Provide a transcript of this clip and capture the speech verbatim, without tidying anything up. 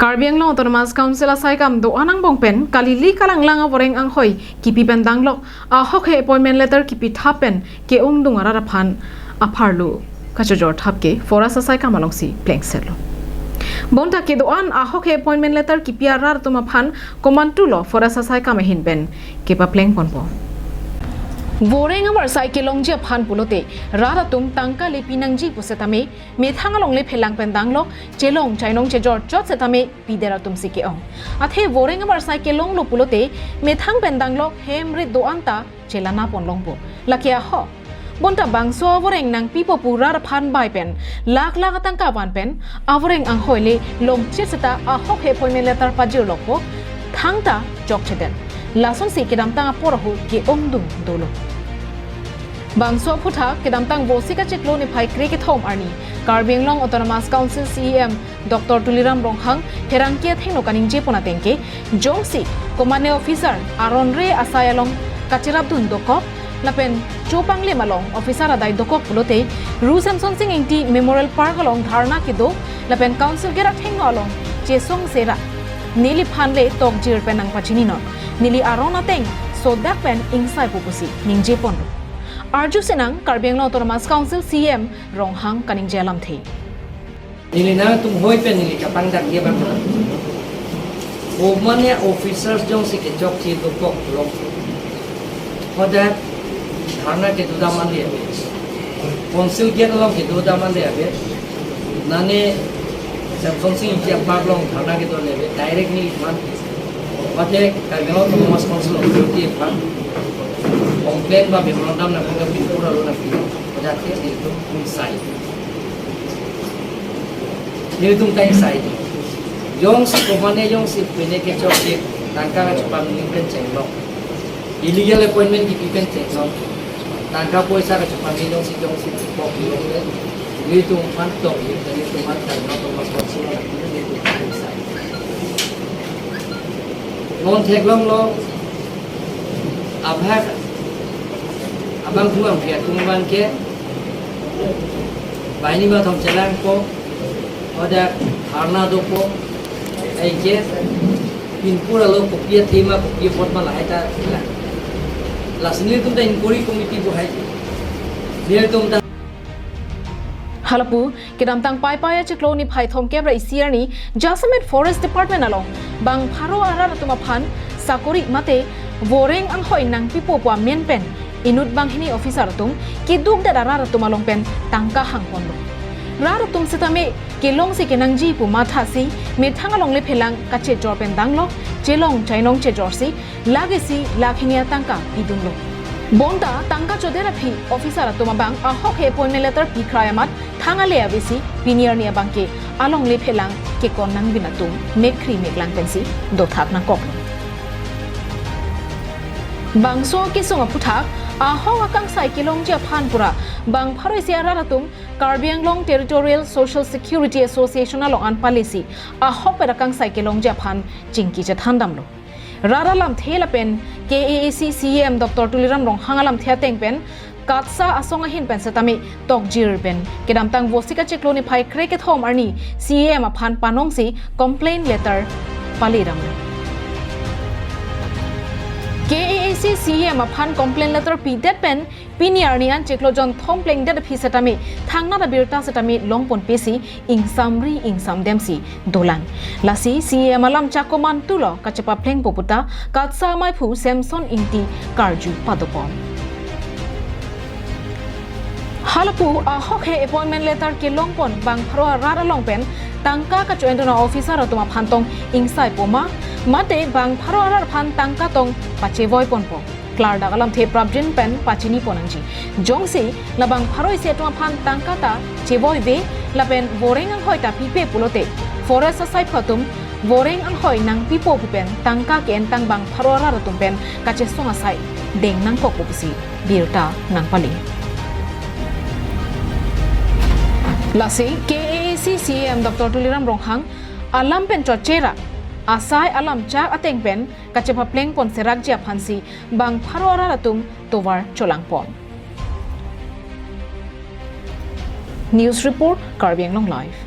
Karbi Anglong Autonomous Council asaikam do-an angbong pen kali ili kalanglang avoreng anghoi kipi pen danglok ahokhe appointment letter kipi thap pen ke-ongdung arat aphan apharlo kachojor thap ke forest asaikam alongsi plengsetlo. Bonta kedo-an ahokhe appointment letter kipi arat atum aphan komantulo forest asaikam ahin pen kepapleng ponpo. Voreng avarsai kelongji aphan pulote rat atum tangka le pinangji pusetame methang along le phelang pen danglok, chelong chainong chejor chot setame pidet atum si ke-ong. Athe voreng avarsai kelonglo pulote methang pen danglok hem rit do-an ta chelana pon longpo. Lake ahok. Bonta bangso avoreng nangpipo pu rat aphan bai pen lakh lakh atangka van pen avoreng anghoi le longchit seta ahokhe appointment letter pajirlokpo, thangta chokchedet. Lasonsi kedamtang apor ahut ke-ongdung dolo. Bangso aphuthak kedamtang Vosik achiklo niphai krekethom arni Karbi Anglong Autonomous Council C E M Doctor Tuliram Ronghang pherangke athengno kaningje pon ateng ke, jongsi komatne officer aron re asai along kacherapdun dokok lapen chopanglim along officer adai dokok pulote Ru Semsonsing Ingti Memorial Park along dharna kedo lapen council gate athengno along chesong sera neliphan le tokjir pen nangpachininon, neli aron ateng sodak pen ingsaipo pusi ningje ponlo. Arju sinang Karbi Anglong Autonomous Council C E M Ronghang kaningje alamthe. Neli nangtum hoi pen neli kapangdak dia bang. Komatne officers jongsi kechokche dokok lo. Hoda dharna kedo dam an dia. Council gate along kedo dam an dia. Nane Semsonsing Ingti Park along dharna kedo le. Direct neli man. Hoda Karbi Anglong Autonomous Council authority aphan complain ba memorandum nangkok ke pinpur alo nangpi. Hoda ke nelitum ingsai. Nelitum ta ingsai. Jongsi komatne jongsi pine kechokche tangka kachepanglim pen chenglok. Illegal appointment kipi pen chenglok. Tangka poisa kachepanglim jongsi jongsi pok lo. Nelitum aphan tok, nelitum aphan tangka pok mas pok silo, nelitum ta ingsai. Non theklonglo abhak abang huang pia tung abang ke. Banghini bathom chelangpo, hoda dharna dopo, ai ke, pinpur alo kopi athema, kopi apot ma lahai ta la. Lasi nelitum ta inquiry committee bo hai. Nelitum ta. Halapu, kedamtang Paipai achiklo niphai thomkep ra isi arni, jasemet Forest Department along bang pharo arat atum aphan sakori mate voreng anghoi nangpipo pu amen pen inut banghini officer atum keduk dat arat atum along pen tangka hangponlo. Rat atum setame kelongsi kenangji pu mathasi methang along le phelang kachejor pen danglok, chelong chainong chejorsi lakh isi lakh hini atangka pidunlo. Bonta tangka chodet aphi officer atum abang ahokhe appointment letter pikhrai amat thang ale avesi pini arni abang ke along le phelang kekon nangbin atum mekkri meklang pensi dothak nangkoklo. Bangso kesung aphuthak ahok akangsai kelongji aphan pura bang pharo isi arat atum Karbi Anglong Territorial Social Security Association along an palisi ahokpet akangsai kelongji aphan chingki chethan damlo. Rat alamthe lapen K A A C C E M Doctor Tuliram Ronghang alamthe ateng pen KATSA asong ahin pen setame tokjir pen kedamtang Vosik achiklo niphai krekethom arni C E M aphan panongsi complaint letter pali damlo. K A A C C E M aphan complaint letter pidet pen pini arni an chiklo jonthom plengdet aphi setame thangnat abirta setame longponpesi ingsamri ingsamdemsi dolang. Lasi C E M alamchak komantulo kachepaplengpo puta KATSA amaiphu Semson Ingti karju padopon. Halapu ahokhe appointment letter kelongpon bang pharo arat along pen tangka kacho-endona officer atum aphan tong ingsaipo ma, mate bang pharo arat aphan tangka tong pachevoiponpo. Klardak alamthe prapjin pen pachiniponangji. Jongsi labang pharo isi atum aphan tangka ta chevoive lapen voreng anghoi ta pipe pulote forest asaiphu atum voreng anghoi nangpipo pu pen tangka ke-entang bang pharo arat atum pen kachesong asai deng nangkokpo pusi birta nangpali. Lasi K A A C C E M Doctor Tuliram Ronghang alam pen chochera asai alamchak ateng pen kachepaplengpon serakji aphansi bang pharo arat atum tovar cholangpon. News report, Karbi Anglong Live.